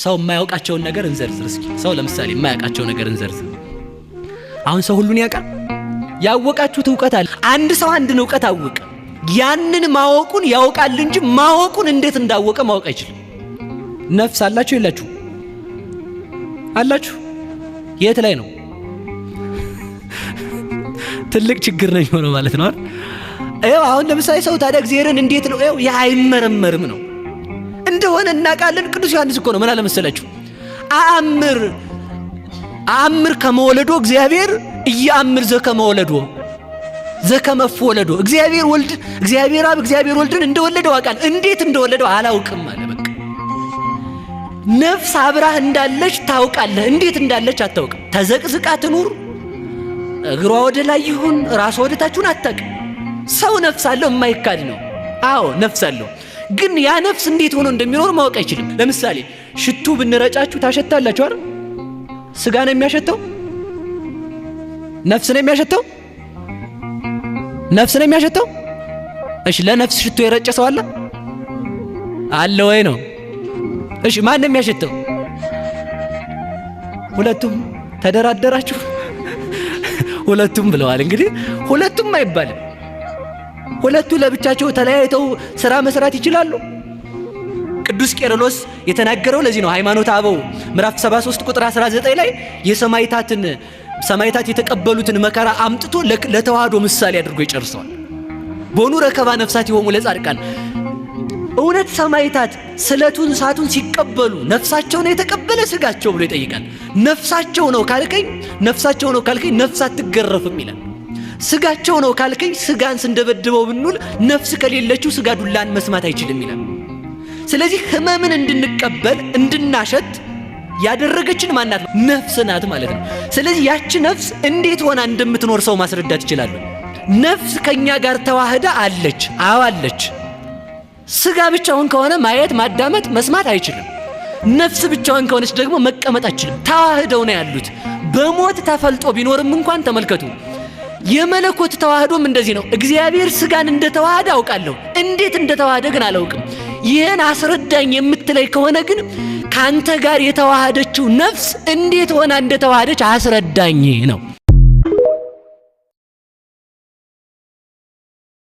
ሰው የማያውቃቸውን ነገር እንዘርዝር እስኪ። ሰው ለምሳሌ የማያውቃቸው ነገር እንዘርዝር። አሁን ሰው ሁሉን ያውቃል? ያወቃችሁት እውቀት አለ። አንድ ሰው አንድን እውቀት አወቀ። ያንን ማወቁን ያውቃል እንጂ ማወቁን እንዴት እንዳወቀ ማወቅ አይችልም። ነፍስ አላችሁ የላችሁ? አላችሁ። የት ላይ ነው? ትልቅ ችግር ነው የሚሆነው ማለት ነው አይደል? ይኸው አሁን ለምሳሌ ሰው ታዲያ እግዚአብሔርን እንዴት ነው? ይኸው ይህ አይመረመርም ነው እንደሆነ እናውቃለን። ቅዱስ ዮሐንስ እኮ ነው ምን አለ መሰላችሁ? አእምር አእምር ከመወለዶ እግዚአብሔር እያአምር ዘከመወለዶ ዘከመፍ ወለዶ እግዚአብሔር ወልድ እግዚአብሔር አብ እግዚአብሔር ወልድን እንደወለደው አውቃለሁ፣ እንዴት እንደወለደው አላውቅም አለ። በቃ ነፍስ አብራህ እንዳለች ታውቃለህ፣ እንዴት እንዳለች አታውቅም። ተዘቅዝቃ ትኑር፣ እግሯ ወደ ላይ ይሁን ራሷ ወደ ታች ይሁን አታውቅም። ሰው ነፍስ አለው የማይካድ ነው። አዎ ነፍስ አለው፣ ግን ያ ነፍስ እንዴት ሆኖ እንደሚኖር ማወቅ አይችልም። ለምሳሌ ሽቱ ብንረጫችሁ ታሸታላችሁ አይደል? ስጋ ነው የሚያሸተው? ነፍስ ነው የሚያሸተው? ነፍስ ነው የሚያሸተው? እሺ፣ ለነፍስ ሽቱ የረጨ ሰው አለ? አለ ወይ ነው? እሺ፣ ማን ነው የሚያሸተው? ሁለቱም ተደራደራችሁ? ሁለቱም ብለዋል። እንግዲህ ሁለቱም አይባልም። ሁለቱ ለብቻቸው ተለያይተው ስራ መስራት ይችላሉ? ቅዱስ ቄርሎስ የተናገረው ለዚህ ነው። ሃይማኖተ አበው ምዕራፍ 73 ቁጥር 19 ላይ የሰማዕታትን ሰማዕታት የተቀበሉትን መከራ አምጥቶ ለተዋህዶ ምሳሌ አድርጎ ይጨርሰዋል። ቦኑ ረከባ ነፍሳት ይሆሙ ለጻድቃን። እውነት ሰማዕታት ስለቱን እሳቱን ሲቀበሉ ነፍሳቸው ነው የተቀበለ ስጋቸው ብሎ ይጠይቃል። ነፍሳቸው ነው ካልከኝ ነፍሳቸው ነው ካልከኝ ነፍስ አትገረፍም ይላል። ስጋቸው ነው ካልከኝ ስጋን ስንደበድበው ብንውል ነፍስ ከሌለችው ስጋ ዱላን መስማት አይችልም ይላል። ስለዚህ ህመምን እንድንቀበል እንድናሸት ያደረገችን ማናት? ነፍስ ናት ማለት ነው። ስለዚህ ያቺ ነፍስ እንዴት ሆና እንደምትኖር ሰው ማስረዳት ይችላሉ። ነፍስ ከኛ ጋር ተዋህዳ አለች። አዎ አለች። ስጋ ብቻውን ከሆነ ማየት፣ ማዳመጥ፣ መስማት አይችልም። ነፍስ ብቻዋን ከሆነች ደግሞ መቀመጥ አትችልም። ተዋህደው ነው ያሉት። በሞት ተፈልጦ ቢኖርም እንኳን ተመልከቱ፣ የመለኮት ተዋህዶም እንደዚህ ነው። እግዚአብሔር ስጋን እንደተዋህደ አውቃለሁ፣ እንዴት እንደተዋህደ ግን አላውቅም። ይህን አስረዳኝ የምትለይ ከሆነ ግን ካንተ ጋር የተዋሃደችው ነፍስ እንዴት ሆና እንደተዋሃደች አስረዳኝ ነው።